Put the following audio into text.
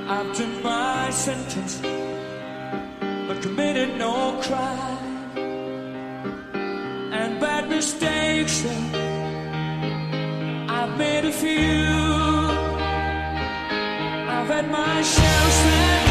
I've done my sentence, but committed no crime. And bad mistakes, I've made a few. I've had my share of sad